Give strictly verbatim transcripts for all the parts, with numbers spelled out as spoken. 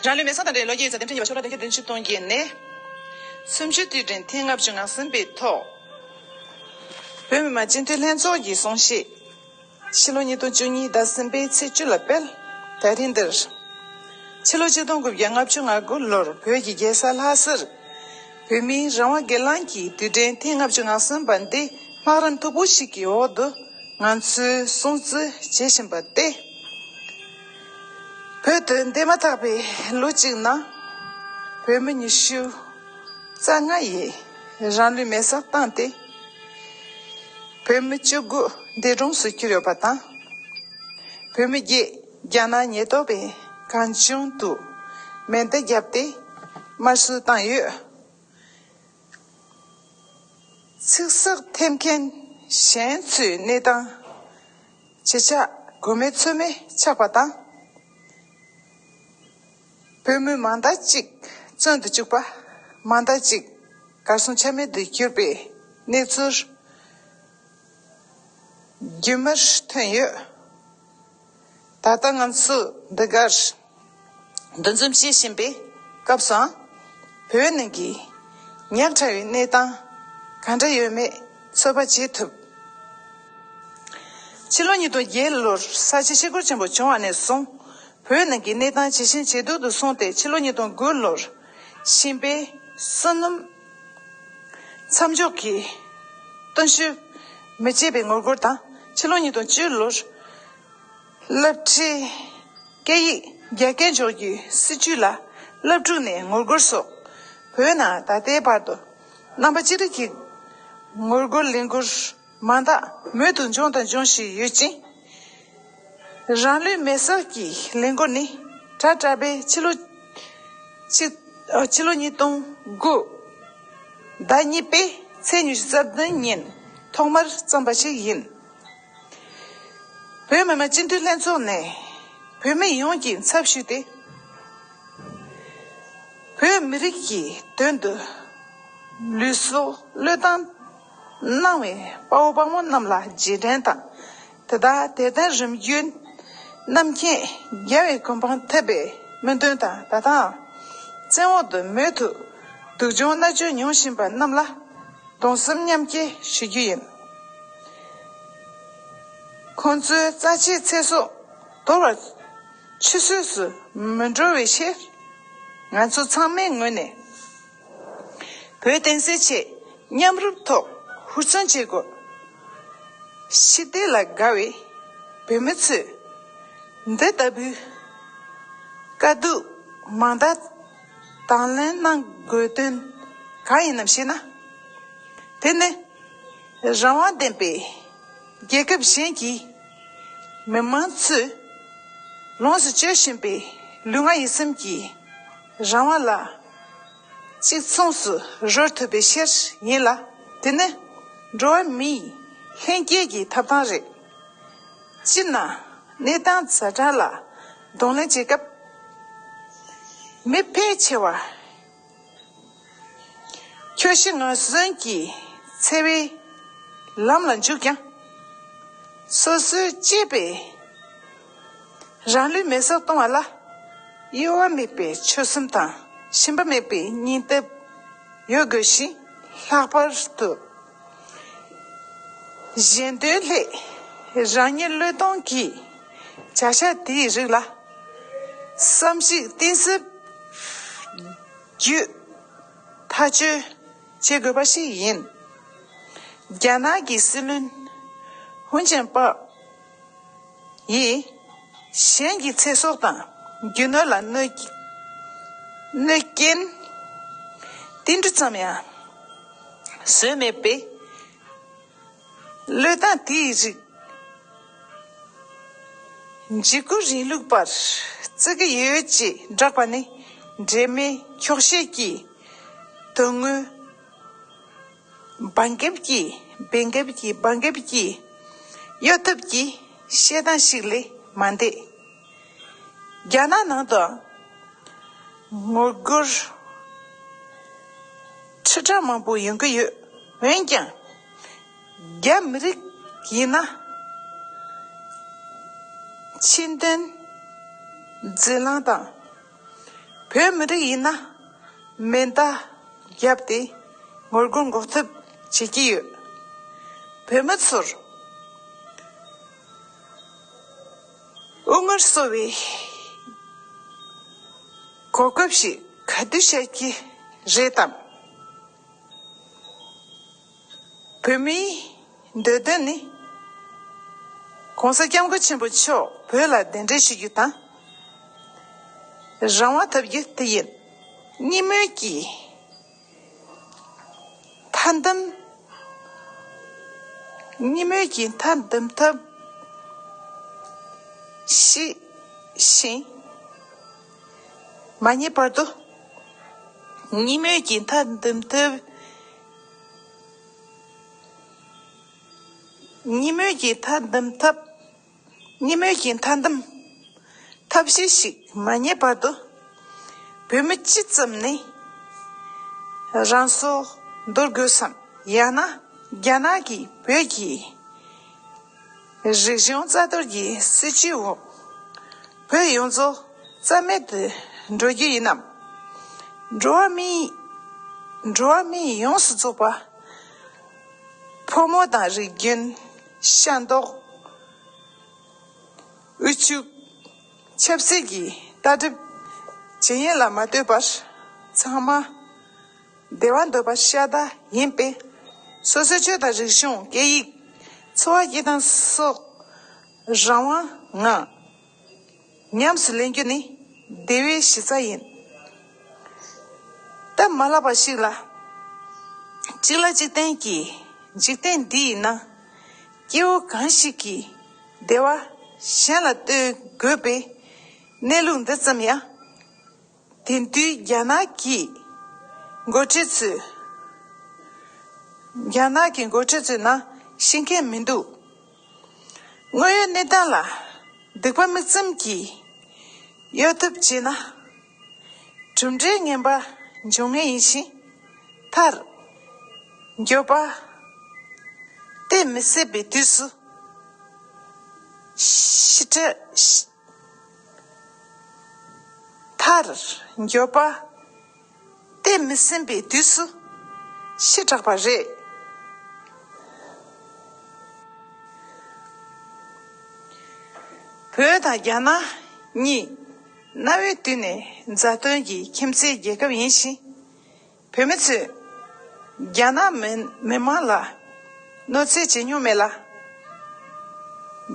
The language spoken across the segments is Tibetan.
རང་ལུས་མེར་སྲེག་དང་འབྲེལ་ལོ་རྒྱུས་ཡིག་ཚགས་དེབ་ཕྲེང་གཉིས་པ་ཤོག་གྲངས་བརྒྱད་བདུན་ཅུ་དོན་བརྒྱད་ནས། གསུམ་བཅུའི་དུས་དྲན་ཐེངས་ལྔ་བཅུ་ང་གསུམ་པའི་ཐོག་བོད་མི་མང་སྤྱི་འཐུས་ལྷན་ཚོགས་ཀྱི་གསུང་བཤད། ཕྱི་ལོ་ཉིས་སྟོང་བཅུ་གཉིས་ཟླ་གསུམ་པའི་ཚེས་བཅུ་ལ་སྤེལ། ད་རིང་འདིར། ཕྱི་ལོ་ཆིག་སྟོང་དགུ་བརྒྱ་ལྔ་བཅུ་ང་དགུ་ལོར་བོད་ཀྱི་རྒྱལ་ས་ལྷ་སར། བོད་མིའི་རང་དབང་སྒེར་ལངས་ཀྱི་དུས་དྲན་ཐེངས་ལྔ་བཅུ་ང་གསུམ་པ་འདི་སྨག་རུམ་མཐུག་པོ་ཞིག་གི་འོག་ཏུ་ང་ཚོས་སྲུང་བརྩི་བྱེད་བཞིན་པ་སྟེ། བོད་དུ་འདས་མ་ཐག་པའི་ལོ་གཅིག་ནང་། བོད་མི་ཉི་ཤུ་རྩ་ལྔ་ཡིས་རང་ལུས་མེར་སྲེག་བཏང་སྟེ། བོད་མི་བཅུ་དགུ་འདས་གྲོངས་སུ་གྱུར་ཡོད་པ་དང་། བོད་མི་བརྒྱད་རྒྱ་ནག་ཉེན་རྟོག་པས་གང་བྱུང་དུ་མེ་མདའ་བརྒྱབ་སྟེ་དམར་གསོད་བཏང་ཡོད། ཚིག་ཟགས་ཐེབས་མཁན་གཞན་ཚོའི་གནས་སྟངས་ཇེ་ཆག་གོ་མེད་ཚོར་མེད་ཆགས་པ་དང་། བོད་མི་མང་དག་ཅིག་བཙོན་དུ་བཅུག་པ། མང་དག་ཅིག་གར་སོང་ཆ་མེད་དུ་གྱུར་པའི་གནས་ཚུལ་རྒྱུན་མར་ཐོན་ཡོད། ད་ལྟ་ང་ཚོ་འདི་གར་འདུ་འཛོམས་བྱེད་བཞིན་པའི་སྐབས་སུའང་། བོད་ནང་གི་ཉག་ཕྲ་བའི་གནས་སྟངས་ག་འདྲ་ཡོད་མེད་ཚོད་དཔག་བྱེད་ཐུབ། ཕྱི་ལོ་ཉིས་སྟོང་བརྒྱད་ལོར་ས་ཆའི་ཆབ་ཁུལ་ཆེན་པོ་བྱུང་བ་ནས་བཟུང་། བོད་ནང་གི་གནས་སྟངས་ཇེ་ཞན་ཇེ་སྡུག་ཏུ་སོང་སྟེ། ཕྱི་ལོ་ཉིས་སྟོང་དགུ་ལོར་ཞིང་པའི་སོ་ནམ་མཚམས་འཇོག་གི་སྟོན་ཞུ་མི་བྱེད་པའི་ངོ་རྒོལ་དང་། ཕྱི་ལོ་ཉིས་སྟོང་བཅུ་ལོར་སློབ་གྲྭའི་སྐད་ཡིག་རྒྱ་སྐད་སྦྱོར་རྒྱུའི་སྲིད་བྱུས་ལ་སློབ་ཕྲུག་ནས་ངོ་རྒོལ་སོགས། བོད་ནང་ད་ལྟའི་བར་དུ་རྣམ་པ་ཅི་རིགས་ཀྱི་ངོ་རྒོལ་ལས་འགུལ་མང་དག་མུ་མཐུད་འབྱུང་དང་འབྱུང་བཞིན་ཡོད་ཅིང་། རང་ལུས་མེར་སྲེག་གི་ལས་འགུལ་ནི་དྲ་དྲ་པའི་ཕྱི་ལོ་གཅིག་ཕྱི་ལོ་ཉིས་སྟོང་དགུ་ཟླ་གཉིས་པའི་ཚེས་ཉི་ཤུ་རྩ་བདུན་ཉིན་ཐོག་མར་བརྩམས་པ་ཞིག་ཡིན། བོད་མི་མང་སྤྱི་འཐུས་ལྷན་ཚོགས་ནས་བོད་མི་ཡོངས་ཀྱི་ཚབ་ཞུས་ཏེ། བོད་མི་རིགས་ཀྱི་དོན་དུ་ལུས་སྲོག་བློས་བཏང་གནང་བའི་དཔའ་བོ་དཔའ་མོ་རྣམས་ལ་རྗེས་དྲན་དང་། དེ་དག་དད་ལྡན་རིམ་བརྒྱུད་རྣམ་མཁྱེན་རྒྱལ་བའི་གོ་འཕང་ཐོབ་པའི་སྨོན་འདུན་དང་། ད་ལྟའང་བཙན་འོག་ཏུ་མུ་མཐུད་སྡུག་སྦྱོང་མནར་གཅོད་མྱོང་བཞིན་པ་རྣམས་ལ་གདུང་སེམས་མཉམ་སྐྱེད་ཞུ་རྒྱུ་ཡིན། ཁོང་ཚོའི་རྩ་ཆེའི་ཚེ་སྲོག་དོར་བར་ཆུད་ཟོས་སུ་མི་འགྲོ་བའི་ཕྱིར། ང་ཚོ་ཚང་མའི་ངོས་ནས་བོད་བསྟན་སྲིད་ཆེད་མཉམ་རུབ་ཐོག་ཧུར་བརྩོན་བྱེད་དགོས། ཕྱི་བལྟས་ལ་དགའ་བའི་བོད་མི་ཚོས་འདི་ལྟ་བུའི་དཀའ་སྡུག་མང་དག་དང་ལེན་གནང་དགོས་དོན་གང་ཡིན་ནམ་ཞེ་ན། དེ་ནི་རང་དབང་ལྡན་པའི་རྒྱལ་ཁབ་གཞན་གྱི་མི་མང་ཚོས་ལོངས་སུ་སྤྱོད་བཞིན་པའི་ལུས་ངག་ཡིད་གསུམ་གྱི་རང་དབང་ལ་གཅིག་མཚུངས་སུ་རོལ་ཐུབ་པའི་ཕྱིར་ཡིན་ལ། དེ་ནི་འགྲོ་བ་མིའི་ལྷན་སྐྱེས་ཀྱི་ཐོབ་ཐང་རེད། སྤྱིར་ན་གནས་སྟངས་ཛ་དྲག་ལ་གདོང་ལེན་བྱེད་སྐབས། མི་ཕལ་ཆེ་བ་ཁྱོད་ཤི་ང་གསོན་གྱི་འཚེ་བའི་ལམ་ལ་འཇུག་ཀྱང་། སོ་སོའི་གཅེས་པའི་རང་ལུས་མེར་སྲེག་གཏོང་བ་ལ་གཡོ་བ་མེད་པའི་ཆོད་སེམས་དང་ཞེན་པ་མེད་པའི་སྙིང་སྟོབས་ཡོད་དགོས་ཤིང་། ལྷག་པར་དུ་གཞན་དོན་སླད་རང་ཉིད་བློས་གཏོང་གི་བྱ་གཞག་དེའི་རིགས་ལ་བསམ་གཞིག་གཏིང་ཟབ་བརྒྱུད་ཐག་གཅོད་བྱེད་དགོས་པ་ཞིག་ཡིན། རྒྱ་ནག་གི་སྲིད་བློན་ཧུན་ཅན་པག་ཡིས་གཞན་གྱི་ཚེ་སྲོག་དང་རྒྱུ་ནོར་ལ་གནོད་གནོད་རྐྱེན་ཏིལ་འབྲུ་ཙམ་ཡང་བཟོས་མེད་པས། བློས་བཏང་དེའི་རིགས་འཇིགས་སྐུལ་རིང་ལུགས་པར་བརྩི་གི་ཡོད་ཅེས་བསྒྲགས་པ་ནི་འབྲེལ་མེད་འཁྱོག་བཤད་ཀྱི་དོན་དངོས། འབའ་འགེབས་ཀྱིས་འབའ་འགེབས་ཀྱིས་འབའ་འགེབས་ཀྱིས་གཡོ་ཐབས་ཀྱིས་བཤད་སྟངས་ཤིག་ལས་མ་འདས། རྒྱ་ནག་ནང་དུའང་ངོ་རྒོལ་ཁྲི་ཕྲག་མང་པོ་ཡོང་གི་ཡོད། འོན་ཀྱང་རྒྱ་མི་རིགས་ཡིན་ན་ཆེས་མཐོའི་འཛིན་ལམ་དང་ བོད་མི་རིགས་ཡིན་ན་མེ་མདའ་བརྒྱབ་སྟེ་ངོ་རྒོལ་འགོག་ཐབས་བྱེད་ཀྱི་ཡོད། བོད་མི་ཚོར་དབུ་ངར་གསོ་བའི་གོ་སྐབས་ཤིག་ག་དུས་བཤད་ཀྱི་རེད་དམ། བོད་མིའི་འདོད་དོན་ནི། ༸གོང་ས་༸སྐྱབས་མགོན་ཆེན་པོ་མཆོག་བོད་ལ་གདན་འདྲེན་ཞུ་རྒྱུ་དང་། རང་དབང་ཐོབ་རྒྱུ་དེ་ཡིན། གཉིས་སྨོན་གྱི་མཐའ་འདེམས། གཉིས་སྨོན་གྱི་མཐའ་འདེམས་ཐབས་ཤིག་ཤིང་མ་རྙེད་བར་དུ། གཉིས་སྨོན་གྱི་མཐའ་འདེམས་ཐབས། གཉིས་སྨོན་གྱི་མཐའ་འདེམས་ཐབས། གཉིས་སྨོན་གྱི་མཐའ་འདེམས་ཐབས་ཤེས་ཤིག་མ་རྙེད་བར་དུ། བོད་མི་སྤྱི་ཙམ་ནི་རང་སྲོག་འདོར་དགོས་སམ། ཡང་ན་རྒྱ་ནག་གིས་བོད་ཀྱི་རིག་གཞུང་རྩ་གཏོར་གྱི་སྲིད་བྱུས་འོག་བོད་ཡོངས་རྫོགས་རྩ་མེད་དུ་འགྲོ་རྒྱུ་ཡིན་ནམ། འགྲོ་བ་མིའི། འགྲོ་བ་མིའི་ཡོངས་སུ་རྫོགས་པ་ཕོ་མོ་དང་རིགས་རྒྱུན། ཤ་མདོག། དབུལ་ཕྱུག། ཆབ་སྲིད་ཀྱི་ལྟ་གྲུབ་ཇི་ཡིན་ལ་མ་ལྟོས་པར་ཚང་མ་བདེ་བ་འདོད་པ་ཤ་སྟག་ཡིན་པས། སོ་སོའི་ཆོས་དང་རིག་གཞུང་། སྐད་ཡིག། འཚོ་བ་སྐྱེལ་སྟངས་སོགས་རང་དབང་ངང་ཉམས་སུ་ལེན་རྒྱུ་ནི་བདེ་བའི་གཞི་རྩ་ཡིན། སྟབས་མ་ལེགས་པ་ཞིག་ལ། གཅིག་ལ་གཅིག་བརྟེན་གྱི་འཇིག་རྟེན་འདི་ཡི་ནང་། སྐྱེ་བོ་གང་ཞིག་གིས་བདེ་བ་གཞན་ལ་སྟེར་དགོས་པའི་གནས་ལུགས་འདི་ཙམ་ཡང་། དེང་དུས་རྒྱ་ནག་གི་འགོ་ཁྲིད་ཚོས། རྒྱ་ནག་གི་འགོ་ཁྲིད་ཚོའི་ནང་ཤེས་མཁན་མི་འདུག་དངོས་ཡོད་གནས་སྟངས་ལ་སྡིག་པ་མིག་བཙུམ་གྱིས་གཡོལ་ཐབས་བྱས་ན། གྲུབ་འབྲས་ངན་པ་འབྱུང་ངེས་ཡིན་ཞིང་། མཐར་མགྱོགས་པ་གཏན་མི་སྲིད་པའི་དུས་སུ་ཤི་ཁྲ། མཐར་མགྱོགས་པ་གཏན་མི་སྲིད་པའི་དུས་སུ་ཤི་དྲགས་པ་རེད། བོད་དང་རྒྱ་ནག་གཉིས་གནའ་བོའི་དུས་ནས་མཛའ་མཐུན་གྱི་ཁྱིམ་མཚེས་རྒྱལ་ཁབ་ཡིན་ཞིང་། བོད་མི་ཚོས་རྒྱ་ནག་མི་མི་མང་ལ་གནོད་འཚེ་བྱེད་མྱོང་མེད་ལ།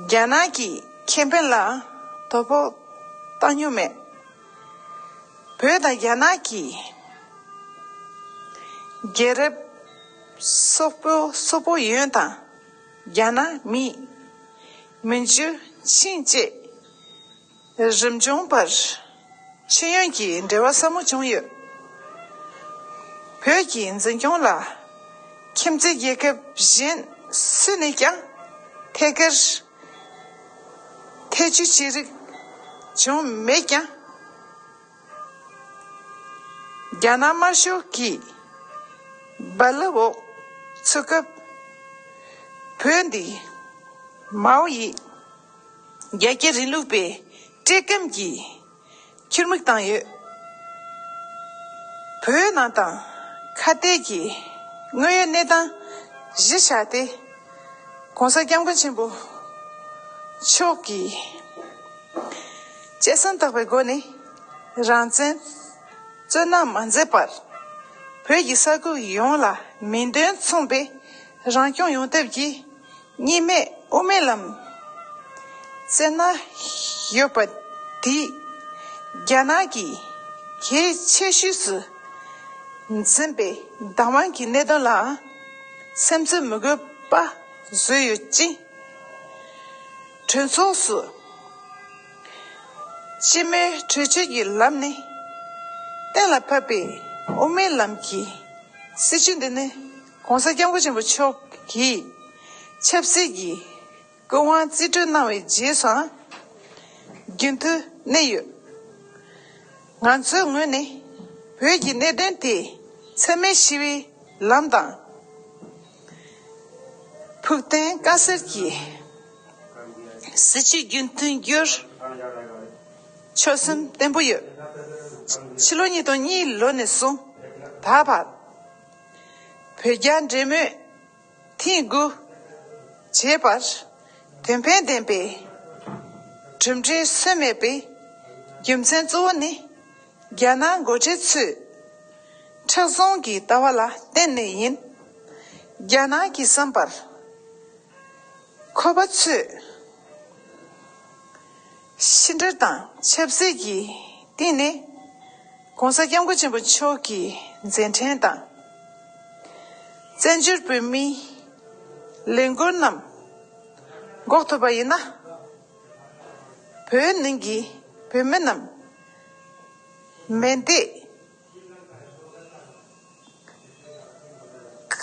རྒྱ་ནག་གི་ཁེ་ཕན་ལ་དོ་ཕོག་བཏང་མྱོང་མེད། བོད་དང་རྒྱ་ནག་གི་རྒྱལ་རབས་སོག་པོ་སོག་པོ་ཡོན་དང་རྒྱ་ནག་མི་མན་ཇུ་ཆིང་བཅས། རིམ་བྱུང་བར་ཤེས་ཡོན་གྱི་འབྲེལ་བ་ཟབ་མོ་བྱུང་ཡོད། བོད་ཀྱི་འཛིན་སྐྱོང་ལ་ཁྱིམ་མཚེས་རྒྱལ་ཁབ་གཞན་སུ་ནས་ཀྱང་ཐད་ཀར་ཐེ་བྱུས་བྱེད་རིགས་བྱུང་མེད་ཀྱང་། རྒྱ་ནག་དམར་ཤོག་གི་རྦ་རླབས་འོག་ཚུད་སྐབས། བོད་འདི་མའོ་ཡི་རྒྱ་སྐྱེད་རིང་ལུགས་པའི་བཀྲེས་སྐོམ་གྱི་ཁྱུར་མིག་བཏང་ཡོད། བོད་ནང་དང་ཁ་གཏད་ཀྱི་དངོས་ཡོད་གནས་སྟངས་གཞི་བཞག་སྟེ། ༸གོང་ས་༸སྐྱབས་མགོན་ཆེན་པོ་མཆོག་གིས་བཅད་མཚམས་བརྒྱབ་པའི་སྒོ་ནས་རང་བཙན་བཙོན་ནང་མ་འཛུལ་བར། བོད་ཀྱི་ས་ཁུལ་ཡོངས་ལ་མིང་དོན་མཚུངས་པའི་རང་སྐྱོང་ཡོང་ཐབས་ཀྱི་གཉིས་སྨན་དབུ་མའི་ལམ་བཙན་ན་ཡོད་པ་དེས། རྒྱ་ནག་གིས་གལ་ཆེ་ཤོས་སུ་འཛིན་པའི་བདག་དབང་གི་གནད་དོན་ལ་སེམས་འཚབ་མི་དགོས་པ་བཟོས་ཡོད་ཅིང་། གྲོས་ཚོགས་སུ་སྤྱི་མོས་གྲོས་ཆོད་ཀྱི་ལམ་ནས་གཏན་ལ་ཕབ་པའི་དབུ་མའི་ལམ་གྱི་སྲིད་བྱུས་འདི་ནི་༸གོང་ས་༸སྐྱབས་མགོན་ཆེན་པོ་མཆོག་གིས་ཆབ་སྲིད་ཀྱི་སྐུ་དབང་རྩིས་སྤྲོད་གནང་བའི་རྗེས་སུའང་རྒྱུན་མཐུད་གནས་ཡོད། ང་ཚོའི་ངོས་ནས་བོད་ཀྱི་གནད་དོན་དེ་འཚེ་མེད་ཞི་བའི་ལམ་དང་། ཕུགས་བརྟན་དཀའ་སེལ་གྱི་སྲིད་བྱུས་རྒྱུན་མཐུད་རྒྱུར་ཆོད་སེམས་བརྟན་པོ་ཡོད། ཕྱི་ལོ་ཉིས་སྟོང་གཉིས་ལོ་ནས་བཟུང་ད་བར་བོད་རྒྱ་འབྲེལ་མོལ་ཐེངས་དགུ་བྱས་པར་དོན་ཕན་ལྡན་པའི་གྲུབ་འབྲས་སོན་མེད་པའི་རྒྱུ་མཚན་གཙོ་བོ་ནི། རྒྱ་ནག་འགོ་ཁྲིད་ཚོས་མཁྲེགས་བཟུང་གི་ལྟ་བ་ལ་བརྟེན་ནས་ཡིན། རྒྱ་ནག་གི་བསམ་པར། ཁོ་པ་ཚོས་ཕྱི་འབྲེལ་དང་ཆབ་སྲིད་ཀྱི་སྟེང་ནས་༸གོང་ས་༸སྐྱབས་མགོན་ཆེན་པོ་མཆོག་གི་མཛད་འཕྲིན་དང་། བཙན་བྱོལ་བོད་མིའི་ལས་འགུལ་རྣམས་འགོག་ཐུབ་པ་ཡིན་ན། བོད་ནང་གི་བོད་མི་རྣམས་མེ་མདས་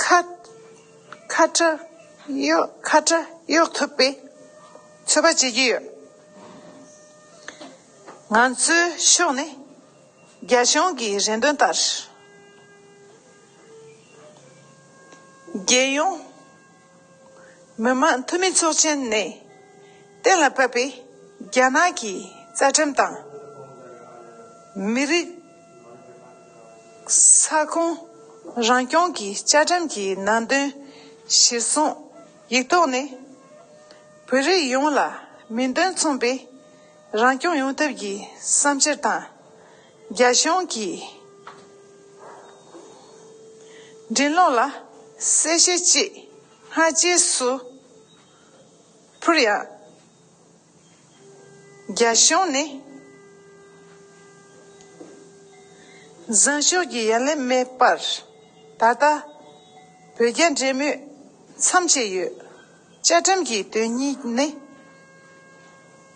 ཁ་ཁ་བྲལ་གཡོག་ཁ་བྲལ་གཡོག་ཐུབ་པའི་ཚོད་དཔག་བྱེད་ཀྱི་ཡོད། ང་ཚོའི་ཕྱོགས་ནས་རྒྱ་གཞུང་གི་རེ་འདུན་ལྟར། རྒྱལ་ཡོངས་མི་དམངས་འཐུས་མི་ཚོགས་ཆེན་ནས་གཏན་ལ་ཕབ་པའི་རྒྱ་ནག་གི་རྩ་ཁྲིམས་དང་། མི་རིགས་ས་ཁོངས་རང་སྐྱོང་གི་བཅའ་ཁྲིམས་ཀྱི་ནང་དོན་གཞིར་བཟུང་ཡིག་ཐོག་ནས་བོད་རིགས་ཡོངས་ལ་མིང་དོན་མཚུངས་པའི་རང་སྐྱོང་ཡོང་ཐབས་ཀྱི་བསམ་འཆར་དང་། རྒྱ་གཞུང་གི་འབྲེལ་ལོག་ལ་གསལ་བཤད་ཅིག་སྔ་རྗེས་སུ་ཕུལ་ཡང་། རྒྱ་གཞུང་ནས་བཟང་ཕྱོགས་ཀྱི་ཡ་ལན་མེད་པར། ད་ལྟ་བོད་རྒྱ་འབྲེལ་མོལ་མཚམས་ཆད་ཡོད། བཅའ་ཁྲིམས་ཀྱི་དོན་སྙིང་ནི།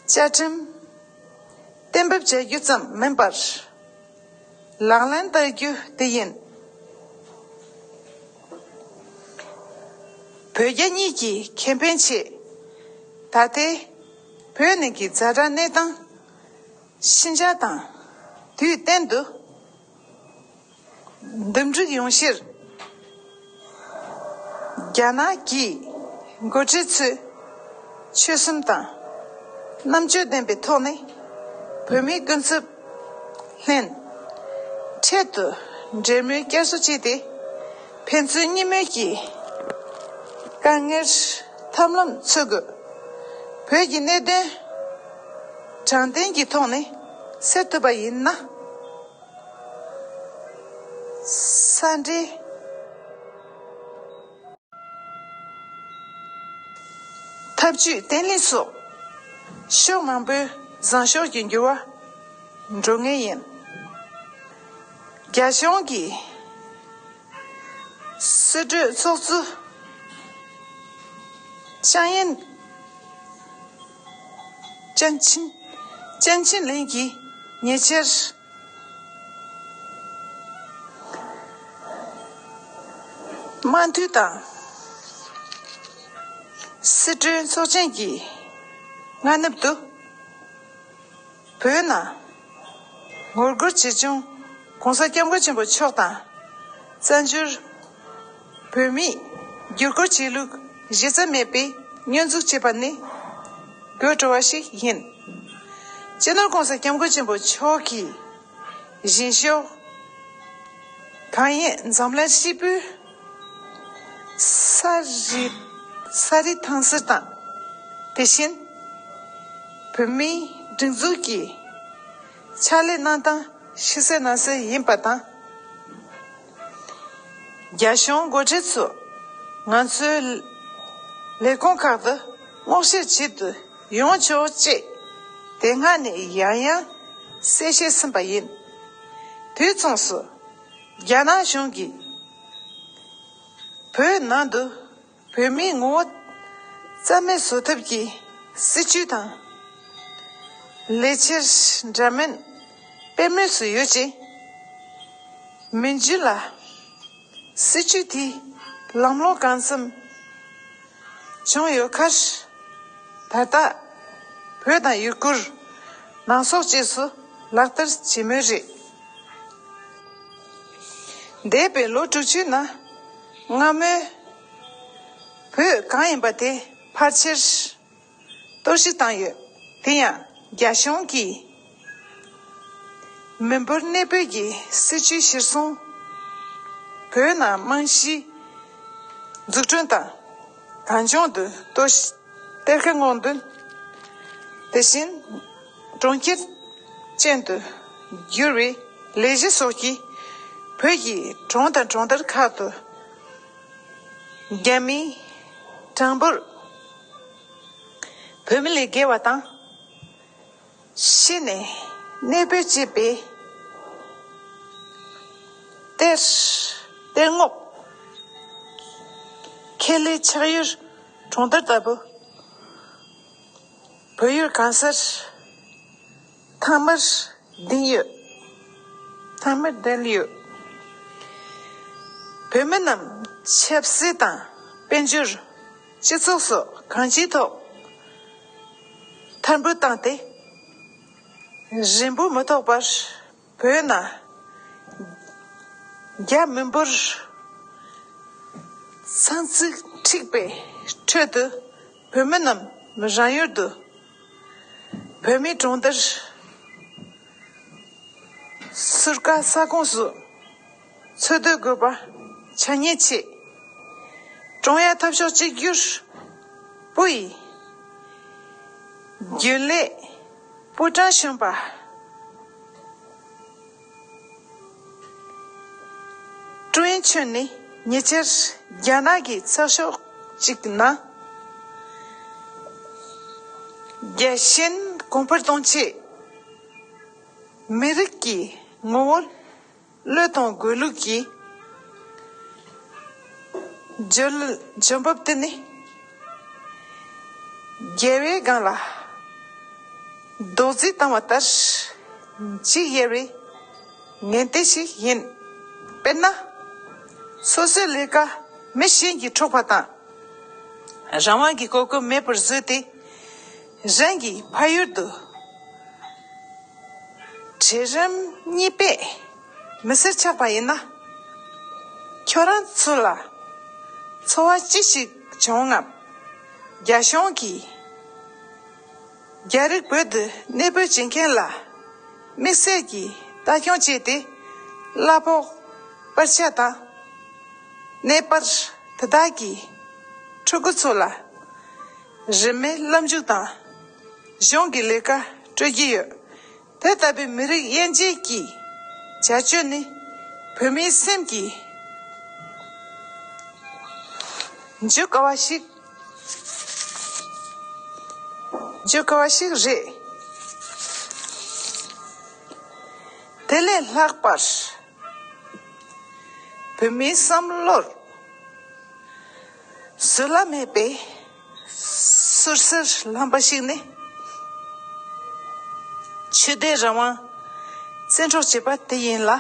བཅའ་ཁྲིམས་གཏན་འབེབས་བྱ་རྒྱུ་ཙམ་མིན་པར། ལག་ལེན་བསྟར་རྒྱུ་དེ་ཡིན། བོད་རྒྱ་གཉིས་ཀྱི་ཁེ་ཕན་ཆེད། ད་ལྟའི་བོད་ནང་གི་ཛ་དྲག་གནས་སྟངས་ཤེས་བྱ་དང་དུས་གཏན་དུ་འདུམ་འགྲིག་ཡོང་ཕྱིར། རྒྱ་ནག་གི་འགོ་ཁྲིད་ཚོས་ཆོད་སེམས་དང་རྣམ་དཔྱོད་ལྡན་པའི་ཐོག་ནས་བོད་མིའི་སྐུ་ཚབ་ལྷན་འཕྲལ་དུ་འབྲེལ་མོལ་བསྐྱར་གསོ་བྱས་ཏེ། ཕན་ཚུན་གཉིས་མོས་ཀྱི་དཀའ་ངལ་ཐབས་ལམ་འཚོལ་དགོས། བོད་ཀྱི་གནད་དོན་དྲང་བདེན་གྱི་ཐོག་ནས་སེལ་ཐུབ་པ་ཡིན་ན། ས་འབྲེལ་འཐབ་ཇུས་བརྟན་ལྷིང་སོགས་ཕྱོགས་མང་པོའི་བཟང་ཕྱོགས་ཀྱི་འགྱུར་བ་འགྲོ་ངེས་ཡིན། རྒྱ་གཞུང་གིས་སྲིད་གྲོས་ཚོགས་གཙོ་ཅང་ཡན་ཅན་ཆིན་ཅན་ཆིན་ལིན་གྱིས་ཉེ་ཆར་དམངས་འཐུས་དང་སྲིད་གྲོས་ཚོགས་ཆེན་གྱི་སྔ་ནུབ་ཏུ། བོད་ནང་ངོ་རྒོལ་ཇི་བྱུང་༸གོང་ས་༸སྐྱབས་མགོན་ཆེན་པོ་མཆོག་དང་། བཙན་བྱོལ་བོད་མིས་བསྒྱུར་བཀོད་བྱེད་ལུགས་གཞི་རྩ་མེད་པའི་བསྙོན་འཛུགས་བྱས་པ་ནི་དགོད་བྲོ་བ་ཞིག་ཡིན། སྤྱི་ནོར་༸གོང་ས་༸སྐྱབས་མགོན་ཆེན་པོ་མཆོག་གིས་བཞེངས་ཤོག་གང་ཡིན་འཛམ་གླིང་ཧྲིལ་པོའི་ས་རི་ས་རི་ཐང་སར་དང་། དེ་བཞིན་བོད་མིའི་སྒྲིག་འཛུགས་ཀྱི་ཕྱག་ལས་གནང་སྟངས་ཤེས་གསལ་གནང་གསལ་ཡིན་པ་དང་། རྒྱ་གཞུང་འགོ་ཁྲིད་ཚོ་ང་ཚོའི་ལས་ཁུངས་ཁག་ཏུ་སྔོག་བཤེར་བྱེད་དུ་ཡོང་ཆོག་ཅེས་དེ་སྔ་ནས་ཡང་ཡང་གསལ་བཤད་ཟིན་པ་ཡིན། དུས་མཚུངས་སུ་རྒྱ་ནག་གཞུང་གིས་བོད་ནང་དུ་བོད་མིའི་ངོ་བོ་རྩ་མེད་བཟོ་ཐབས་ཀྱི་སྲིད་ཇུས་དང་ལས་འཆར་འདྲ་མིན་དཔེ་མོས་སུ་ཡོད་ཅིང་། མི་རྒྱུད་ལ་སྲིད་ཇུས་དེའི་ལམ་ལྷོང་གང་འཚམ་བྱུང་ཡོད་ཁར། ད་ལྟ་བོད་དང་ཡུ་གུར་ནང་སོག་བཅས་སུ་ལག་བསྟར་བྱེད་མུས་རེད། འདས་པའི་ལོ་དྲུག་ཅུའི་ནང་སྔ་མོའི་བོད་གང་ཡིན་པ་དེ་ཕལ་ཆེར་གཏོར་བཤིག་བཏང་ཡོད། དེ་ཡང་རྒྱ་གཞུང་གིས་ མི་འབོར་གནས་སྤོས་ཀྱི་སྲིད་ཇུས་གཞིར་བཟུང་། བོད་ནང་རྨང་གཞི་འཛུགས་སྐྲུན་དང་གངས་ལྗོངས་དུ་གཏོར་གཏེར་ཁ་སྔོག་འདོན། དེ་བཞིན་གྲོང་ཁྱེར་ཅན་དུ་བསྒྱུར་བའི་ལས་གཞི་སོགས་ཀྱིས་བོད་ཀྱི་གྲོང་དང་གྲོང་རྡལ་ཁག་ཏུ་རྒྱ་མིའི་གྲངས་འབོར་བོད་མི་ལས་བརྒལ་བ་དང་། ཕྱི་ནས་གནས་སྤོས་བྱས་པའི་གཏེར་གཏེར་སྔོག་ཁེ་ལས་ཆགས་ཡུལ་གྲོང་རྡལ་ལྟ་བུ། བོད་ཡུལ་གང་སར་ཐང་མར་ལྡིང་ཡོད། ཐང་མར་ལྡིང་ཡོད། བོད་མི་རྣམས་ཆབ་སྲིད་དང་དཔལ་འབྱོར། སྤྱི་ཚོགས་སོགས་གང་ཅིའི་ཐོག་ཐར་འབུད་བཏང་སྟེ། རིང་པོ་མི་ཐོགས་པར་བོད་ནང་རྒྱ་མི་འབོར་ཚང་རྩིས་འཁྲིགས་པའི་ཁྲོད་དུ་བོད་མི་རྣམས་རང་ཡུལ་དུ་བོད་མིའི་གྲོང་རྡལ་ཟུར་བཀག་ས་ཁོངས་སུ་འཚོ་སྡོད་དགོས་པ་ཆ་ཉེན་ཆེ། ཀྲུང་དབྱང་འཐབ་ཕྱོགས་གཅིག་གྱུར་པུའུ་ཡི་རྒྱུན་ལས་པུའུ་ཀྲང་གཞོན་པ་ཀྲུའུ་ཨིན་ཆོན་ནི་ཉེ་ཆར་རྒྱ་ནག་གི་ཚགས་ཤོག་ཅིག་ནང་རྒྱལ་ཞེན་གོང་འཕེལ་གཏོང་ཆེད། མི་རིགས་ཀྱི་ངོ་བོ་བློས་གཏོང་དགོས་ལུགས་ཀྱི་བརྗོད་བརྗོད་འབབ་དེ་ནི། རྒྱལ་བའི་སྒང་ལ་རྡོག་རྫིས་བཏང་བ་ལྟར་འཇིགས་ཡེར་བའི་ངན་ལྟས་ཤིག་ཡིན། དཔེར་ན། སོ་སོའི་ལས་ཀ་མི་གཞན་གྱིས་འཕྲོག་པ་དང་། རང་དབང་གི་གོ་སྐབས་མེད་པར་བཟོས་ཏེ། རང་གི་ཕ་ཡུལ་དུ་གྲལ་རིམ་གཉིས་པའི་མི་སེར་ཆགས་པ་ཡིན་ན། ཁྱོད་རང་ཚོ་ལ་ཚོར་བ་ཅི་ཞིག་བྱུང་ངམ། རྒྱ་གཞུང་གིས་རྒྱ་རིགས་བོད་དུ་གནས་སྤོས་བྱེད་མཁན་ལ་དམིགས་བསལ་གྱིས་ལྟ་སྐྱོང་བྱས་ཏེ། གླ་ཕོགས་སྤར་ཆ་དང་། གནས་སྤར་དེ་དག་གི་ཕྲུ་གུ་ཚོ་ལ་རིན་མེད་སློབ་འཇུག་དང་གཞུང་གི་ལས་ཀ་སྤྲོད་ཀྱི་ཡོད། དེ་ལྟ་བུའི་མི་རིགས་དབྱེ་འབྱེད་ཀྱི་བྱ་སྤྱོད་ནི་བོད་མིའི་སེམས་ཀྱི་འཇུ་དཀའ་བ་ཞིག་འཇུ་དཀའ་བ་ཞིག་རེད། དེ་ལས་ལྷག་པར་བོད་མིའི་བསམ་བློར་བཟོད་གླགས་མེད་པའི་ཟུར་ཟུར་ལངས་པ་ཞིག་ནི། ཆོས་དད་རང་དབང་བཙན་འཕྲོག་བྱེད་པ་དེ་ཡིན་ལ།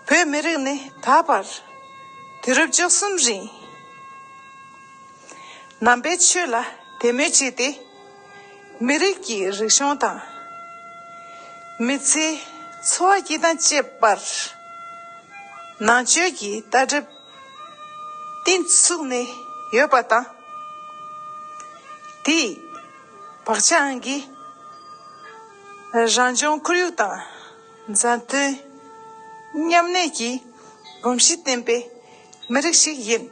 བོད་མི་རིགས་ནི་ད་བར་དུས་རབས་བཅུ་གསུམ་རིང་ནང་པའི་ཆོས་ལ་དད་མོས་བྱས་ཏེ། མི་རིགས་ཀྱི་རིག་གཞུང་དང་། མི་ཚེའི་འཚོ་བ་སྐྱེལ་སྟངས་བཅས་པར་ནང་ཆོས་ཀྱི་ལྟ་གྲུབ་གཏིང་ཚུགས་ནས་ཡོད་པ་དང་། དེའི་བག་ཆགས་ཀྱིས་རང་བྱུང་ཁོར་ཡུག་དང་མཛའ་མཐུན་མཉམ་གནས་ཀྱི་གོམས་གཤིས་བསྟེན་པའི་མི་རིགས་ཤིག་ཡིན།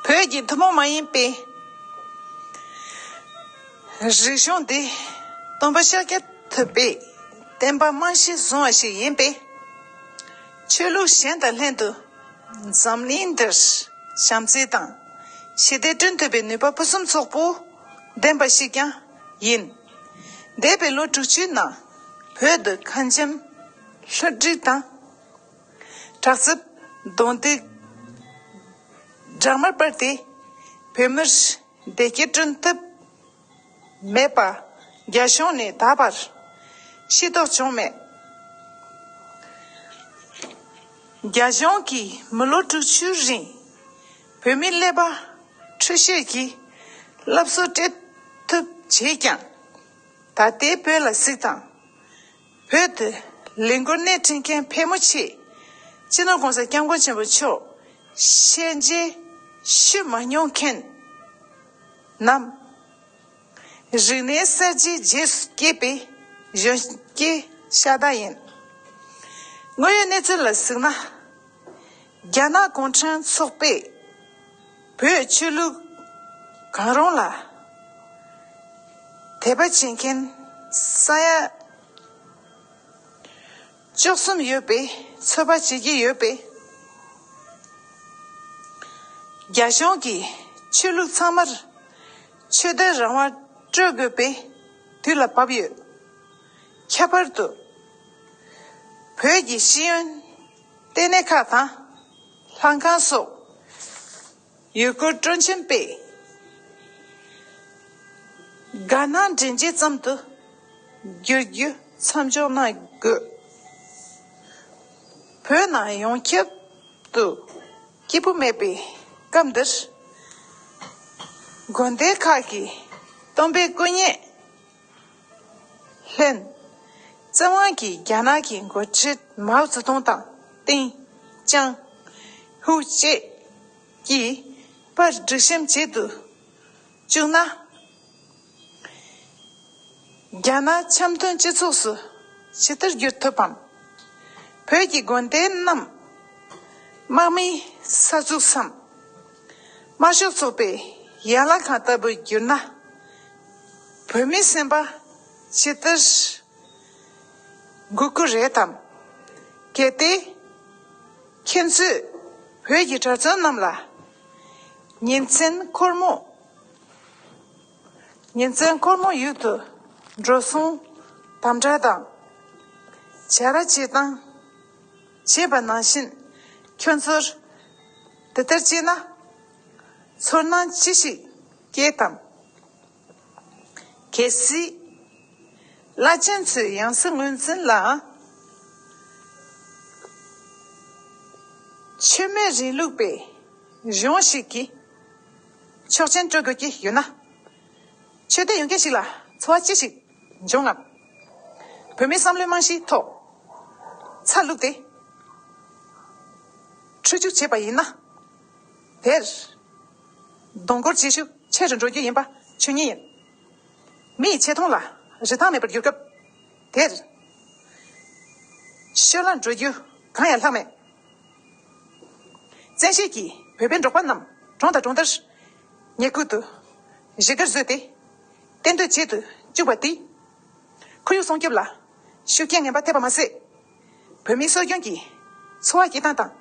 བོད་ཀྱི་ཐུན་མོང་མ་ཡིན་པའི་རིག་གཞུང་འདི་སྟོན་པ་ཤཱཀྱ་ཐུབ་པས་བསྟན་པ་རྨང་གཞི་བཟུང་བ་ཞིག་ཡིན་པས། ཆོས་ལུགས་གཞན་དང་ལྷན་དུ་འཛམ་གླིང་འདིར་བྱམས་བརྩེ་དང་ཞི་བདེ་བསྐྲུན་ཐུབ་པའི་ནུས་པ་ཕུན་སུམ་ཚོགས་པོ་ལྡན་པ་ཞིག་ཀྱང་ཡིན། འདས་པའི་ལོ་དྲུག་ཅུའི་ནང་བོད་དུ་ཁ་འཆམ་ལྷུན་སྒྲིག་དང་། དྲག་རྩུབ་གདོང་ཐུག་སྦྲགས་མར་སྤར་ཏེ་བོད་མིར་བདེ་སྐྱིད་བསྐྲུན་ཐུབ་མེད་པ་རྒྱ་གཞུང་ནས་ད་བར་ཤེས་རྟོགས་བྱུང་མེད། རྒྱ་གཞུང་གིས་མི་ལོ་དྲུག་ཅུའི་རིང་བོད་མིའི་ཀླད་པ་འཁྲུལ་བཤད་ཀྱི་སློབ་གསོ་སྤྲད་ཐུབ་བྱས་ཀྱང་། ད་ལྟའི་བོད་ལ་གཟིགས་དང་། བོད་དུ་ལས་འགུལ་སྣེ་ཁྲིད་མཁན་ཕལ་མོ་ཆེས་སྤྱི་ནོར་༸གོང་ས་༸སྐྱབས་མགོན་ཆེན་པོ་མཆོག་ཞལ་མཇལ་ཞུ་མ་མྱོང་མཁན་ནམ། རིག་གནས་གསར་བརྗེའི་རྗེས་སུ་སྐྱེས་པའི་གཞོན་སྐྱེས་ཤ་སྟག་ཡིན། དངོས་ཡོད་གནས་ཚུལ་ལ་གཟིགས་ན། རྒྱ་ནག་གུང་ཁྲན་ཚོགས་པས་བོད་ཆོས་ལུགས་གང་རུང་ལ་དད་པ་བྱེད་མཁན་ས་ཡ་བཅུ་གསུམ་ཡོད་པའི་ཚོད་དཔག་བྱེད་ཀྱི་ཡོད་པས། རྒྱ་གཞུང་གིས་ཆོས་ལུགས་ཚང་མར་ཆོས་དད་རང་དབང་སྤྲོད་དགོས་པའི་དུས་ལ་བབ་ཡོད། ཁྱད་པར་དུ་བོད་ཀྱི་ཤེས་ཡོན་ལྟེ་གནས་ཁག་དང་ལྷན་ཁང་སོགས་ཡུལ་སྐོར་སྤྲོ་འཆམ་པས་དགའ་སྣང་འདྲེན་བྱེད་ཙམ་དུ་བསྒྱུར་རྒྱུ་མཚམས་འཇོག་གནང་དགོས། བོད་ནང་ཡོངས་ཁྱབ་ཏུ་སྐྱིད་པོ་མེད་པའི་སྐབས་འདིར། དགོན་སྡེ་ཁག་གི་སྟོན་པའི་སྐུ་བརྙན་ལྷན། བཙན་དབང་གིས་རྒྱ་ནག་གི་འགོ་ཁྲིད་མའོ་ཙེ་ཏུང་དང་ཏེང་ཅང་ཧུའུ་བཅས་ཀྱི་པར་སྒྲིག་གཤོམ་བྱེད་དུ་བཅུག་ན། རྒྱ་ནག་འཆམ་མཐུན་སྤྱི་ཚོགས་སུ་ཇི་ལྟར་བསྒྱུར་ཐུབ་བམ། བོད་ཀྱི་དགོན་སྡེ་རྣམས་དམག་མིའི་ས་ཚུགས་སམ། དམར་ཤོག་ཚོགས་པའི་ཡན་ལག་ཁང་ལྟ་བུར་བསྒྱུར་ན། བོད་མིའི་སེམས་པ་ཇི་ལྟར་འགུག་གི་རེད་དམ། གལ་ཏེ་ཁྱེད་ཚོས་བོད་ཀྱི་གྲྭ་བཙུན་རྣམས་ལ་ཉིན་མཚན་འཁོར་མོ། ཉིན་མཚན་འཁོར་མོ་ཡུལ་དུ་འགྲོ་སོང་དམ་དྲག་དང་བྱ་ར་བྱེད་སྟངས་བྱེད་པ་ནང་བཞིན་ཁྱོད་ཚོར་དེ་ལྟར་བྱས་ན་ཚོར་སྣང་ཅི་ཞིག་སྐྱེས་དམ། གལ་སྲིད་བླ་ཆེན་ཚོའི་ཡང་སྲིད་ངོས་འཛིན་ལ་ཆོས་མེད་རིང་ལུགས་པའི་གཞུང་ཞིག་གིས་ཆོག་མཆན་སྤྲོད་དགོས་ཀྱི་ཡོད་ན། ཆོས་དད་ཡོད་མཁན་ཞིག་ལ་ཚོར་བ་ཅི་ཞིག་འབྱུང་ངམ། བོད་མིའི་བསམ་བློའི་རྨང་གཞིའི་ཐོག་ཚ་བླུགས་ཏེ་འཁྲུག་རྒྱུག་བྱས་པ་ཡིན་ན། དེར་གདོང་སྐོར་བྱེད་ཤུགས་ཆེ་རུ་འགྲོ་རྒྱུ་ཡིན་པ་ཆོས་ཉིད་ཡིན། མི་ཡི་ཆེ་མཐོང་ལ་རིན་ཐང་མེད་པར་གྱུར་སྐབས་དེར་ཤོད་ལ་འགྲོ་རྒྱུ་གང་ཡང་ལྷག་མེད། བཙན་ཤེད་ཀྱིས་བོད་པའི་འབྲོག་པ་རྣམས་གྲོང་དང་གྲོང་རྡལ་ཉེ་ཁུལ་དུ་གཞིས་སྒར་བཟོས་ཏེ་གཏན་སྡོད་བྱེད་དུ་བཅུག་པ་དེས་ཁོར་ཡུག་སྲུང་སྐྱོབ་ལ་ཤུགས་རྐྱེན་ངན་པ་ཐེབས་པ་མ་ཟད། བོད་མིའི་སྲོལ་རྒྱུན་གྱི་འཚོ་བ་སྐྱེལ་སྟངས་དང་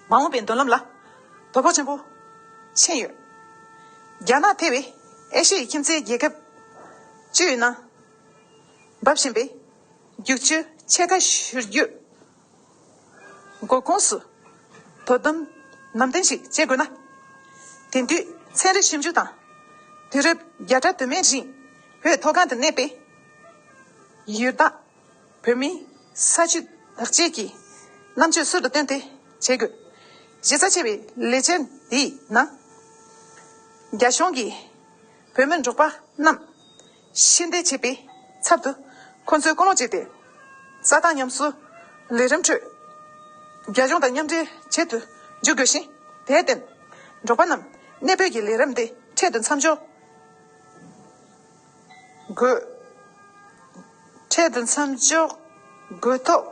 མ་འོངས་པའི་མདུན་ལམ་ལ་དོ་ཕོག་ཆེན་པོ་ཕྱིན་ཡོད། རྒྱ་ནག་ཐེ་བའི་ཨེ་ཤི་ཡའི་ཁྱིམ་མཚེས་རྒྱལ་ཁབ་བཅུའི་ནང་འབབ་བཞིན་པའི་རྒྱུག་ཆུའི་ཕྱེད་ཀ་བཞུར་རྒྱུ་འགོ་ཁུངས་སུ་དོ་དམ་ནང་དོན་ཞིག་བྱེད་དགོས་ན། དེང་དུས་ཚན་རིག་ཞིབ་འཇུག་དང་དུས་རབས་བརྒྱ་ཕྲག་དུ་མའི་རིང་བོད་མཐོ་སྒང་དུ་གནས་པའི་ཡུལ་བདག་བོད་མིའི་ས་བཅུད་བདག་གཅེས་ཀྱི་རྣམ་དཔྱོད་ཟུར་དུ་བཏོན་ཏེ་བྱེད་དགོས། གཞི་རྩ་ཆེ་བའི་ལས་འཆར་འདིའི་ནང་རྒྱ་གཞུང་གིས་བོད་མི་འབྲོག་པ་རྣམས་ཤེས་ལྡན་བྱེད་པའི་ཚབ་ཏུ་ཁོང་ཚོའི་ཀུན་སློང་བྱས་ཏེ། རྩྭ་ཐང་ཉམས་གསོའི་ལས་རིམ་ཁྲོད་རྒྱ་གཞུང་དང་མཉམ་འབྲེལ་བྱེད་དུ་འཇུག་དགོས་ཤིང་། དེར་བརྟེན་འབྲོག་པ་རྣམས་གནས་སྤོས་ཀྱི་ལས་རིམ་འདི་འཕྲལ་དུ་མཚམས་འཇོག་དགོས། འཕྲལ་དུ་མཚམས་འཇོག་དགོས་ཐོག་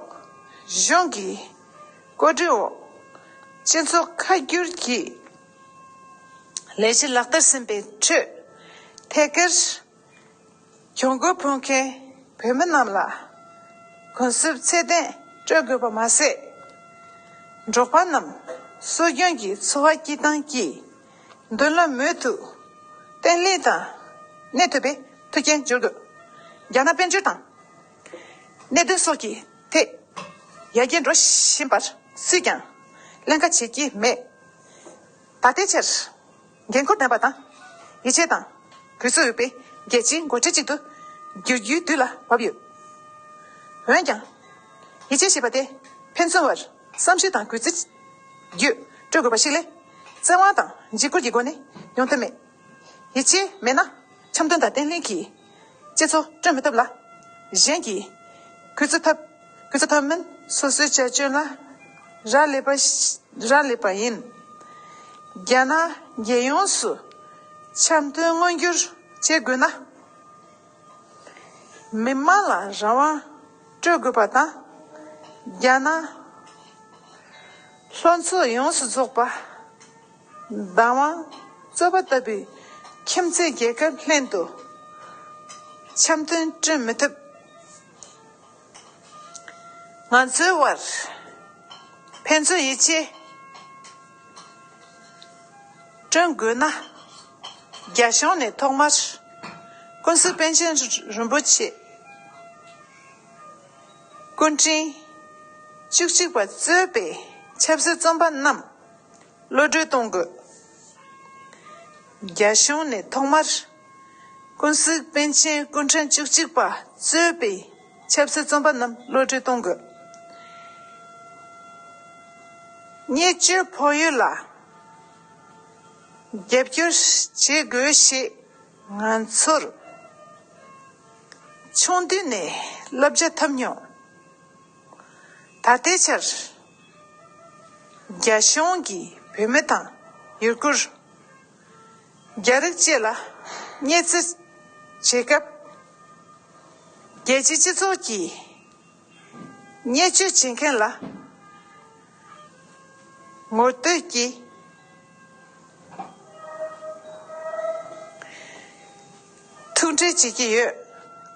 གཞུང་གི་བཀོད་སྒྲིག་འོག་སྤྱི་ཚོགས་ཁ་བསྒྱུར་གྱི་ལས་གཞི་ལག་བསྟར་ཟིན་པའི་ཁྲོད་ཐད་ཀར་གྱོང་གུད་ཕོག་མཁན་བོད་མི་རྣམས་ལ་གུན་གསབ་ཚད་ལྡན་སྤྲོད་དགོས་པ་མ་ཟད། འབྲོག་པ་རྣམས་སྲོལ་རྒྱུན་གྱི་འཚོ་བ་སྐྱེལ་སྟངས་ཀྱི་མདུན་ལམ་མུ་མཐུད་བརྟན་ལྷིང་དང་གནས་ཐུབ་པའི་མཐུན་རྐྱེན་སྦྱོར་དགོས། རྒྱ་ནག་དཔལ་འབྱོར་དང་གནད་དོན་སོགས་ཀྱི་ཐད་ཡར་རྒྱས་འགྲོ་བཞིན་པར་སུས་ཀྱང་ཀླན་ཀ་བྱེད་ཀྱི་མེད། ད་ལྟའི་ཆར་འགན་ཁུར་ལྡན་པ་དང་ཡིད་ཆེས་དང་གུས་བརྩི་ཡོད་པའི་རྒྱལ་སྤྱིའི་འགོ་ཁྲིད་ཅིག་ཏུ་འགྱུར་རྒྱུའི་དུས་ལ་བབ་ཡོད། འོན་ཀྱང་། ཡིད་ཆེས་ཞེས་པ་དེ་ཕན་ཚུན་བར་བསམ་ཤེས་དང་གུས་བརྩི་བརྒྱུད་སྤྲོད་དགོས་པ་ཞིག་ལས། བཙན་དབང་དང་འཇིགས་སྐུལ་གྱི་སྒོ་ནས་ཡོང་ཐབས་མེད། ཡིད་ཆེས་མེད་ན་འཆམ་མཐུན་དང་བརྟན་ལྷིང་གི་སྤྱི་ཚོགས་བསྐྲུན་མི་ཐུབ་ལ། གཞན་གྱིས་གུས་བརྩི་ཐབས་གུས་བརྩི་ཐུབ་མིན་སོ་སོའི་བྱ་སྤྱོད་ལ་རག་ལས་པ་རག་ལས་པ་ཡིན། རྒྱ་ནག་རྒྱལ་ཡོངས་སུ་འཆམ་མཐུན་མངོན་འགྱུར་ བྱེད་དགོས་ན། མི་མང་ལ་རང་དབང་སྤྲོད་དགོས་པ་དང་། རྒྱ་ནག་ལྷོ་མཚོ་ཡོངས་སུ་རྫོགས་པ། བདག་དབང་རྩོད་པ་ལྟ་བུའི་ཁྱིམ་མཚེས་རྒྱལ་ཁབ་ལྷན་དུ་འཆམ་མཐུན་བསྐྲུན་མི་ཐུབ། ང་ཚོའི་དབར་ཕན་ཚུན་ཡིད་ཆེས་བསྐྲུན་དགོས་ན། རྒྱ་གཞུང་ནས་ཐོག་མར་ཀུན་གཟིགས་པཎ་ཆེན་རིན་པོ་ཆེ་སྐུ་ཕྲེང་བཅུ་གཅིག་པ་གཙོས་པའི་ཆབ་སྲིད་བཙོན་པ་རྣམས་གློད་གྲོལ་གཏོང་དགོས། རྒྱ་གཞུང་ནས་ཐོག་མར་ཀུན་གཟིགས་པཎ་ཆེན་སྐུ་ཕྲེང་བཅུ་གཅིག་པ་གཙོས་པའི་ཆབ་སྲིད་བཙོན་པ་རྣམས་གློད་གྲོལ་གཏོང་དགོས། བརྙས་བཅོས་ཕོག་ཡུལ་ལ་རྒྱབ་སྐྱོར་བྱེད་དགོས་ཞེས་ང་ཚོར་ཆུང་དུས་ནས་བསླབ་བྱ་ཐོབ་མྱོང་། ད་ལྟའི་ཆར་རྒྱ་གཞུང་གིས་བོད་མི་དང་ཡུ་གུར། རྒྱ་རིགས་བཅས་ལ་བརྙས་བཅོས་བྱེད་སྐབས། རྒྱལ་སྤྱིའི་སྤྱི་ཚོགས་ཀྱིས་བརྙས་བཅོས་བྱེད་མཁན་ལ་ངོ་བསྟོད་ཀྱིས་ཐུགས་འཕྲད་བྱེད་ཀྱི་ཡོད།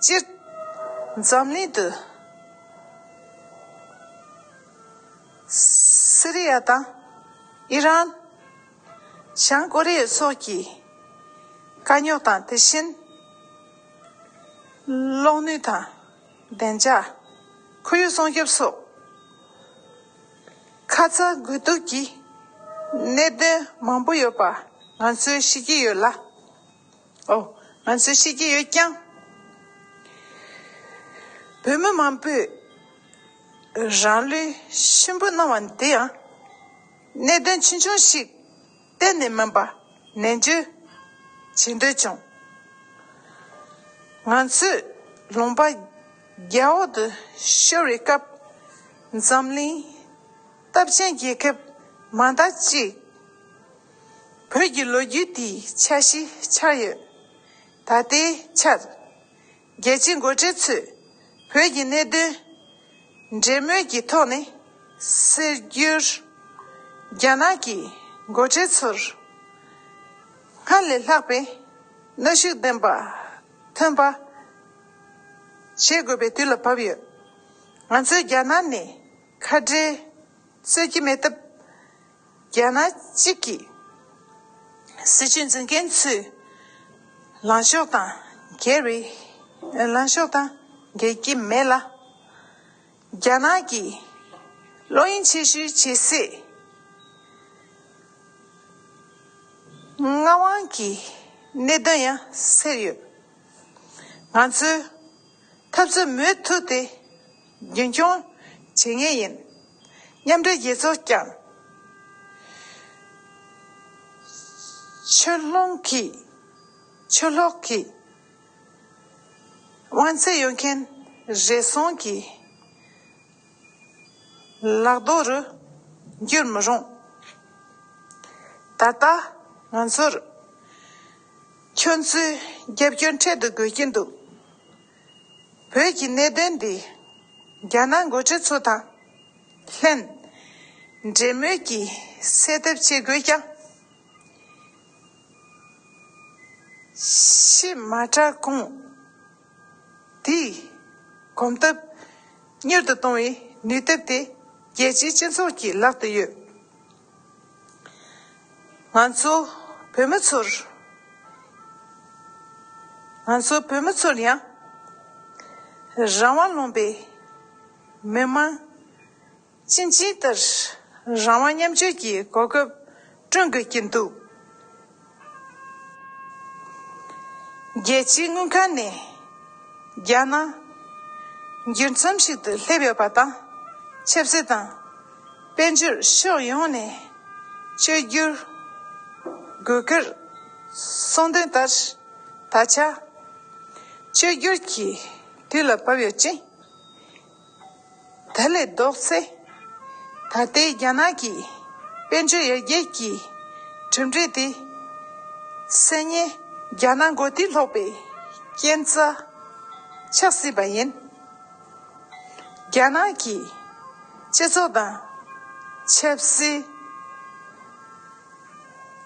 སྤྱིར་འཛམ་གླིང་དུ་སི་རི་ཡ་དང་ཨི་རན། བྱང་ཀོ་རི་ཡ་སོགས་ཀྱི་དཀའ་རྙོག་དང་། དེ་བཞིན་གློག་ནུས་དང་བདེ་འཇགས། ཁོར་ཡུག་སྲུང་སྐྱོབ་སོགས་ཁ་ཚ་དགོས་གཏུགས་ཀྱི་གནད་དོན་མང་པོ་ཡོད་པ་ང་ཚོས་ཤེས་ཀྱི་ཡོད་ལ། ཨོ། ང་ཚོས་ཤེས་ཀྱི་ཡོད་ཀྱང་། བོད་མི་མང་པོས་རང་ལུས་ཤུན་པོ་གནང་བ་འདི་ཡང་གནད་དོན་ཆུང་ཆུང་ཞིག་གཏན་ནས་མིན་པ་ནན་བརྗོད་བྱེད་འདོད་བྱུང་། ང་ཚོས་ལུང་པ་རྒྱ་འོག་ཏུ་ཤོར་བའི་སྐབས། འཛམ་གླིང་སྟོབས་ཆེན་རྒྱལ་ཁབ་མང་དག་ཅིག་བོད་ཀྱི་ལོ་རྒྱུས་དེའི་ཆ་ཤས་ཆགས་ཡོད། ད་ལྟའི་ཆར་རྒྱལ་སྤྱིའི་འགོ་ཁྲིད་ཚོས་བོད་ཀྱི་གནད་དོན་འབྲེལ་མོལ་གྱི་ཐོག་ནས་སེལ་རྒྱུར། རྒྱ་ནག་གི་འགོ་ཁྲིད་ཚོར་སྔར་ལས་ལྷག་པའི་གནོན་ཤུགས་ལྡན་པ་ཐོན་པ་བྱེད་དགོས་པའི་དུས་ལ་བབ་ཡོད། ང་ཚོས་རྒྱ་ནག་ནས་ཁ་བྲལ་རྩོད་ཀྱི་མེད་སྟབས། རྒྱ་ནག་གཅིག་གི་སྲིད་བྱུས་འཛིན་མཁན་ཚོས་ལངས་ཕྱོགས་དང་འགལ་བའི། ལངས་ཕྱོགས་དང་འགལ་གྱི་མེད་ལ། རྒྱ་ནག་གིས་བློ་གཡེང་ཆེ་ཤོས་བྱེད་སའི་མངའ་དབང་གི་གནད་དོན་ཡང་སེལ་ཡོད། ང་ཚོས་འཐབ་རྩོད་མུ་མཐུད་དེ་རྒྱུན་འཁྱོངས་བྱེད་ངེས་ཡིན། མཉམ་འབྲེལ་རྒྱལ་ཚོགས་ཀྱང་ཕྱོགས་ལྷུང་གི། ཕྱོགས་ལྷུང་གི་དབང་ཚད་ཡོད་མཁན་རེ་ཟུང་གི་ལག་རྡོ་རུ་འགྱུར་མི་རུང་། ད་ལྟ་ང་ཚོར་ཁྱོད་ཚོའི་རྒྱབ་སྐྱོར་འཕྲལ་དུ་དགོས་ཀྱི་འདུག། བོད་ཀྱི་གནད་དོན་འདི་རྒྱ་ནག་འགོ་ཁྲིད་ཚོ་དང་ལྷན་འབྲེལ་མོལ་གྱིས་སེལ་ཐབས་བྱེད་དགོས་ཀྱང་། ཕྱི་མ་དྲག་གོང་དེའི་གོམ་སྟབས་མྱུར་དུ་གཏོང་བའི་ནུས་སྟོབས་དེ་རྒྱལ་སྤྱིའི་སྤྱི་ཚོགས་ཀྱི་ལག་ཏུ་ཡོད། ང་ཚོ་བོད་མི་ཚོར། ང་ཚོ་བོད་མི་ཚོར་ཡང་རང་དབང་ལུང་པའི་མི་མང་ཅི་ཇི་ལྟར་རང་དབང་མཉམ་སྤྱོད་ཀྱི་གོ་སྐབས་བསྐྲུན་དགོས་ཀྱི་འདུག། རྒྱལ་སྤྱིའི་དངུལ་ཁང་ནས་རྒྱ་ནག་འགྱུར་མཚམས་ཤིག་ཏུ་སླེབས་ཡོད་པ་དང་། ཆབ་སྲིད་དང་དཔལ་འབྱོར་ཕྱོགས་ཡོངས་ནས་བཅོས་བསྒྱུར་དགོས་ཁར་གསུངས་དོན་ལྟར། ད་ཆ་བཅོས་བསྒྱུར་གྱི་དུས་ལ་བབ་ཡོད་ཅིང་། དེ་ལས་ལྡོག་ཚེ། ད་ལྟའི་རྒྱ་ནག་གི་དཔལ་འབྱོར་ཡར་རྒྱས་ཀྱི་གྲུབ་འབྲས་དེ་སེལ་ཉེན་ རྒྱ་ནག་མགོ་རྟིང་སློག་པའི་རྐྱེན་རྩ་ཆགས་སྲིད་པ་ཡིན། རྒྱ་ནག་གི་སྤྱི་ཚོགས་དང་ཆབ་སྲིད་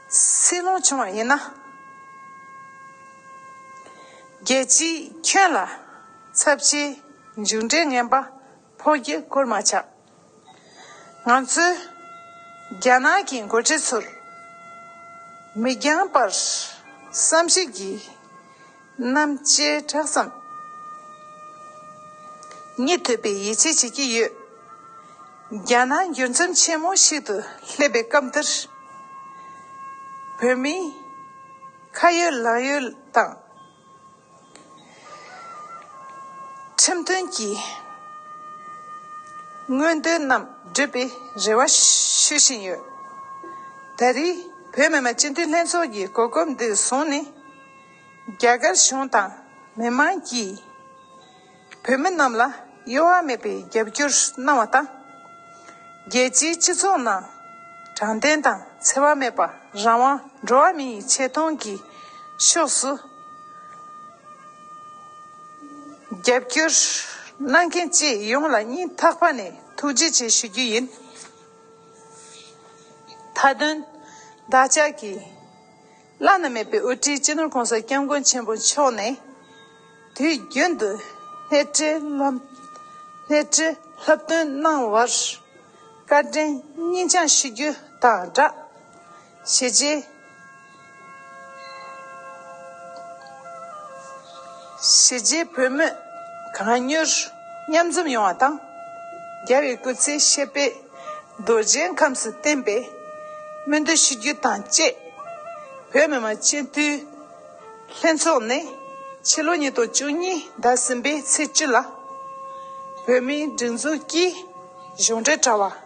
སྲིད་ལོང་བྱུང་བ་ཡིན་ན། རྒྱལ་སྤྱིའི་ཁྱོན་ལ་ཚབས་ཆེའི་མཇུག་འབྲས་ངན་པ་ཕོག་རྒྱུ་སྐོར་མ་ཆགས། ང་ཚོས་རྒྱ་ནག་གི་འགོ་ཁྲིད་ཚོར་མི་འགྱངས་པར་བསམ་ཤེས་ཀྱིས་གནམ་ལྕེ་དྲག་ཙམ་གཉིད་ཐུབ་པའི་ཡིད་ཆེས་བྱེད་ཀྱི་ཡོད། རྒྱ་ནག་འགྱུར་མཚམས་ཆེན་མོ་ཞིག་ཏུ་སླེབས་པའི་སྐབས་འདིར། བོད་མིའི་ཁ་ཡོད་ལག་ཡོད་དང་། ཁྲིམས་མཐུན་གྱི་མངོན་འདོད་རྣམས་འགྲུབ་པའི་རེ་བ་ཞུ་བཞིན་ཡོད། ད་རེས་བོད་མི་མང་སྤྱི་འཐུས་ལྷན་ཚོགས་ཀྱི་གོ་སྐབས་འདི་བཟུང་ནས། རྒྱ་གར་གཞུང་དང་མི་མང་གིས་བོད་མི་རྣམས་ལ་གཡོ་བ་མེད་པའི་རྒྱབ་སྐྱོར་གནང་བ་དང་། རྒྱལ་སྤྱིའི་སྤྱི་ཚོགས་ནང་དྲང་བདེན་དང་འཚེ་བ་མེད་པ། རང་དབང་། འགྲོ་བ་མིའི་ཆེ་མཐོང་གི་ཕྱོགས་སུ་རྒྱབ་སྐྱོར་གནང་མཁན་བཅས་ཡོངས་ལ་སྙིང་ཐག་པ་ནས་ཐུགས་རྗེ་ཆེ་ཞུ་རྒྱུ་ཡིན། མཐའ་དོན་བདག་ཅག་གི་བླ་ན་མེད་པའི་དབུ་ཁྲིད་སྤྱི་ནོར་༸གོང་ས་༸སྐྱབས་མགོན་ཆེན་པོ་མཆོག་ནས་དུས་རྒྱུན་དུ་སྣེ་ཁྲིད་ལམ་སྣེ་ཁྲིད་ལྷབ་སྟོན་གནང་བར་བཀའ་དྲིན་སྙིང་བཅངས་ཞུ་རྒྱུ་དང་སྦྲགས། གཞིས་བྱེས་གཞིས་བྱེས་བོད་མི་གང་མྱུར་མཉམ་འཛོམས་ཡོང་བ་དང་། རྒྱལ་བའི་སྐུ་ཚེ་ཞབས་པད་རྡོ་རྗེའི་ཁམས་སུ་བརྟན་པའི་སྨོན་འདུན་ཞུ་རྒྱུ་དང་བཅས། བོད་མི་མང་སྤྱི་འཐུས་ལྷན་ཚོགས་ནས་ཕྱི་ལོ་ཉིས་སྟོང་བཅུ་གཉིས་ཟླ་གསུམ་པའི་ཚེས་བཅུ་ལ་བོད་མིའི་སྒྲིག་འཛུགས་ཀྱི་གཞུང་འབྲེལ་དྲ་བ་